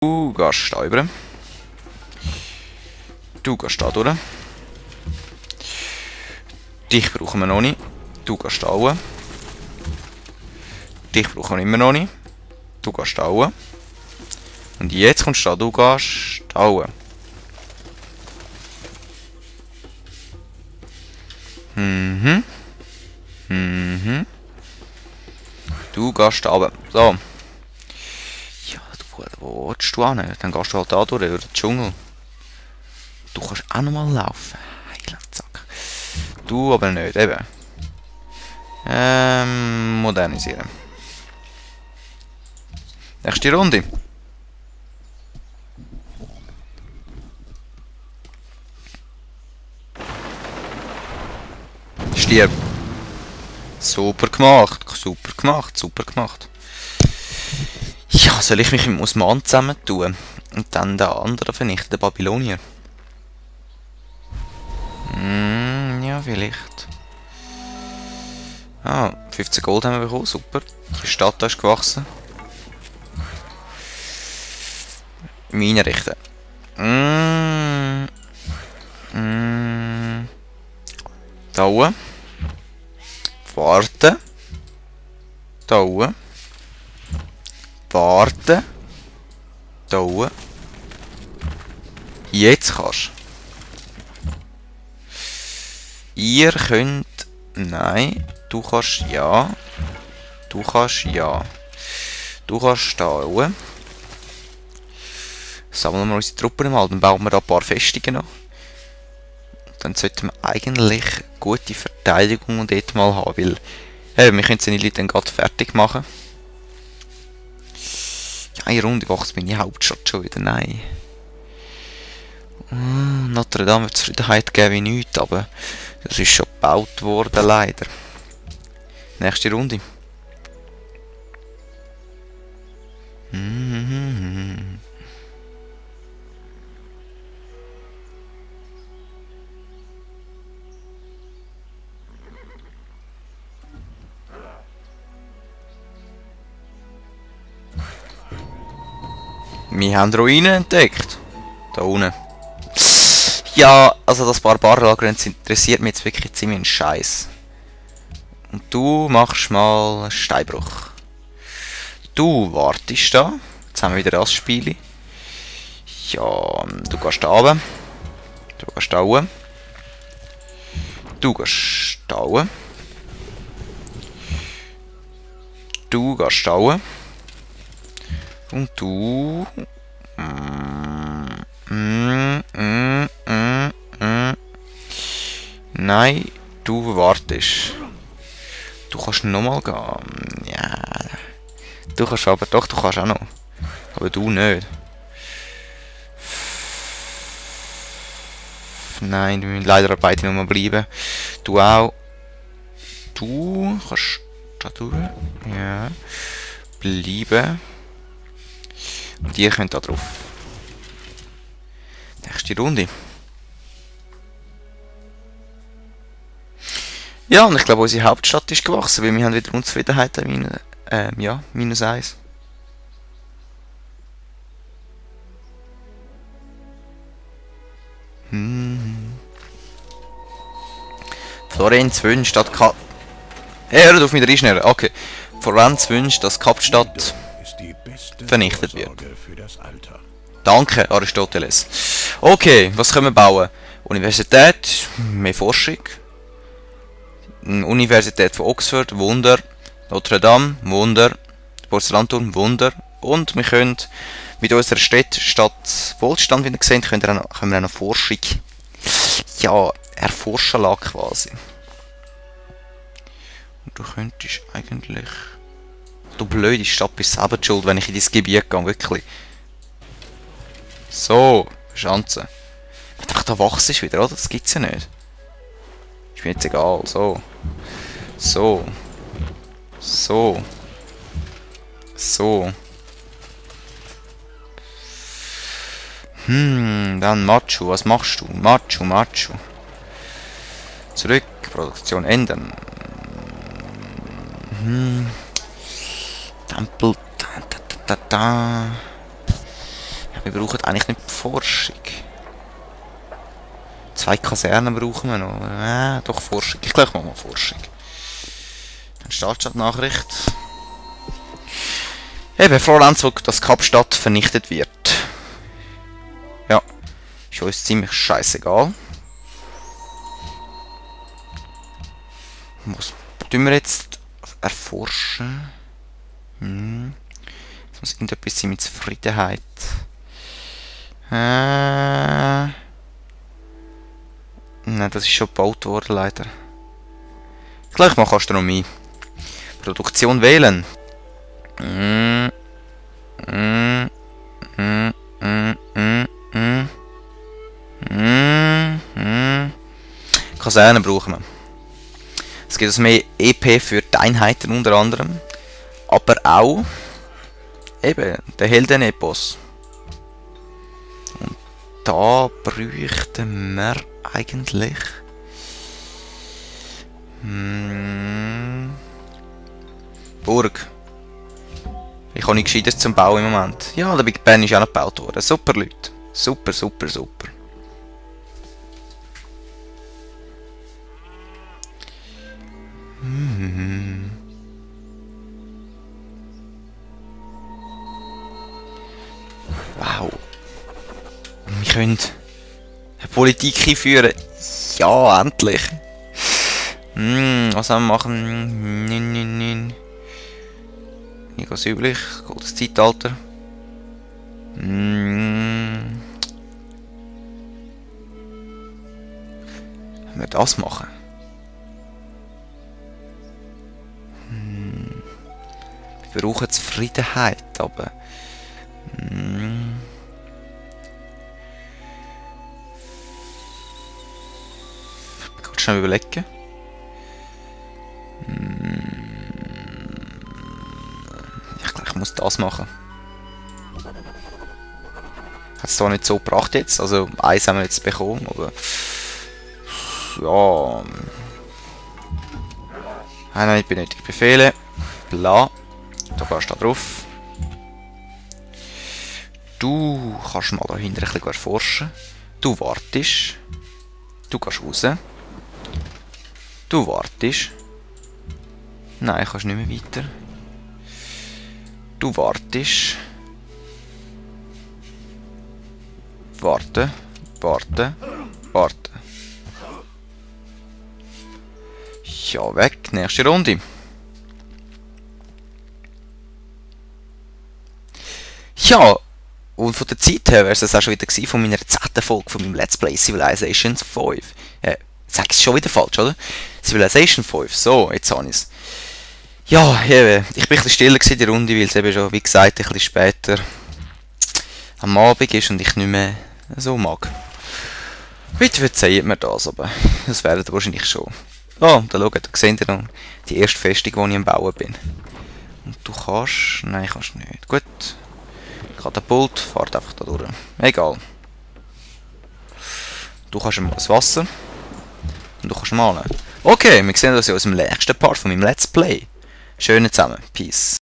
Du gehst da rüber. Du gehst da durch. Dich brauchen wir noch nicht. Du gehst da hoch. Dich brauchen wir immer noch nicht. Du gehst da hoch. Und jetzt kommst du da, du gehst da hoch. Du gehst da runter. So. Ja, wo willst du hin? Dann gehst du halt da durch, über den Dschungel. Du kannst auch nochmal laufen. Heilandsack. Du aber nicht, eben. Modernisieren. Nächste Runde. Stirb. Super gemacht, super gemacht, super gemacht. Ja, soll ich mich mit Osman zusammentun und dann den anderen vernichten, den Babylonier? Ja, vielleicht. Ah, 15 Gold haben wir bekommen, super. Die Stadt ist gewachsen. Mine richten. Da oben. Warten. Da oben. Warten. Da oben. Jetzt kannst du. Ihr könnt... Nein. Du kannst ja. Du kannst ja. Du kannst da oben. Sammeln wir unsere Truppen mal, dann bauen wir da ein paar Festungen noch. Dann sollten wir eigentlich gute Verteidigung dort mal haben, weil wir können seine Leute dann gerade fertig machen. Ja, eine Runde wächst meine Hauptstadt schon wieder, nein. Notre Dame wird Zufriedenheit geben wie nichts, aber das ist schon gebaut worden, leider. Nächste Runde. Wir haben Ruinen entdeckt. Da unten. Ja, also das Barbarenlager interessiert mich jetzt wirklich ziemlich einen Scheiß. Und du machst mal einen Steinbruch. Du wartest da. Jetzt haben wir wieder das Spiel. Ja, du gehst da runter. Du gehst da hoch. Du gehst da hoch. Du gehst da hoch. Und du... Nein, du wartest. Du kannst nochmal gehen. Ja. Du kannst aber doch, du kannst auch noch. Aber du nicht. Nein, wir müssen leider beide noch mal bleiben. Du auch. Du kannst da durch. Ja. Bleiben. Und ihr könnt da drauf. Nächste Runde. Ja, und ich glaube, unsere Hauptstadt ist gewachsen, weil wir haben wieder Unzufriedenheit ja, -1. Florenz wünscht, dass hört auf mich reinschnellen. Okay. Florenz wünscht, dass Kapstadt vernichtet wird. Danke, Aristoteles. Okay, was können wir bauen? Universität, mehr Forschung. Universität von Oxford, Wunder. Notre Dame, Wunder. Porzellanturm, Wunder. Und wir können mit unserer Stadt Wohlstand, wie ihr seht, können wir auch noch Forschung. Ja, erforschen lassen quasi. Und du könntest eigentlich... Du blöde Stadt, bist selber schuld, wenn ich in dein Gebiet gehe, wirklich. So, Schanze. Ich dachte, da wachst du wieder, oder? Das gibt's ja nicht. Ist mir jetzt egal, so. So. So. So. Dann Machu, was machst du? Machu. Zurück, Produktion ändern. Tempel. Ja, wir brauchen eigentlich nicht Forschung. 2 Kasernen brauchen wir noch. Doch Forschung. Ich glaube, ich mache mal Forschung. Dann Staatsstadtnachricht. Eben, Florenz will, dass Kapstadt vernichtet wird. Ja. Ist uns ziemlich scheißegal. Was tun wir jetzt erforschen? Es muss irgendetwas sein mit Zufriedenheit. Nein, das ist schon gebaut worden, leider. Gleich mache Astronomie. Produktion wählen. Kasernen brauchen wir. Es gibt also mehr EP für die Einheiten unter anderem. Aber auch eben der Heldenepos. Und da bräuchten wir eigentlich Burg. Ich habe nichts Gescheites zum Bauen im Moment. Ja, der Big Ben ist auch noch gebaut worden. Super, Leute. Super, super, super. Wow. Wir können eine Politik einführen. Ja, endlich. Was haben wir machen? Nicht ganz üblich. Goldenes Zeitalter. Wenn wir das machen. Wir brauchen Zufriedenheit, aber ich kann schnell überlegen. Ich glaube, ich muss das machen. Hat es zwar nicht so gebracht jetzt, also eins haben wir jetzt bekommen, aber ja. Nein, ich benötige Befehle. Bla. Da gehst du da drauf. Du kannst mal da hinten ein bisschen erforschen. Du wartest. Du gehst raus. Du wartest. Nein, kannst nicht mehr weiter. Du wartest. Warten. Warten. Warten. Ja, weg. Nächste Runde. Ja, und von der Zeit her wäre es auch schon wieder gewesen von meiner 10. Folge von meinem Let's Play Civilization 5. Sag ich es schon wieder falsch, oder? Civilization 5. So, jetzt habe ich es. Ja, eben, ich bin ein bisschen stiller in der Runde, weil es eben schon, wie gesagt, ein bisschen später am Abend ist und ich nicht mehr so mag. Bitte verzeiht mir das, aber das werdet ihr wahrscheinlich schon. Oh, da schaut, da seht ihr noch die erste Festung, die ich am Bauen bin. Und du kannst... Nein, kannst nicht. Gut. Katapult, fahrt einfach da durch. Egal. Du kannst mal das Wasser. Und du kannst malen. Okay, wir sehen uns ja aus dem nächsten Part von meinem Let's Play. Schönen zusammen. Peace.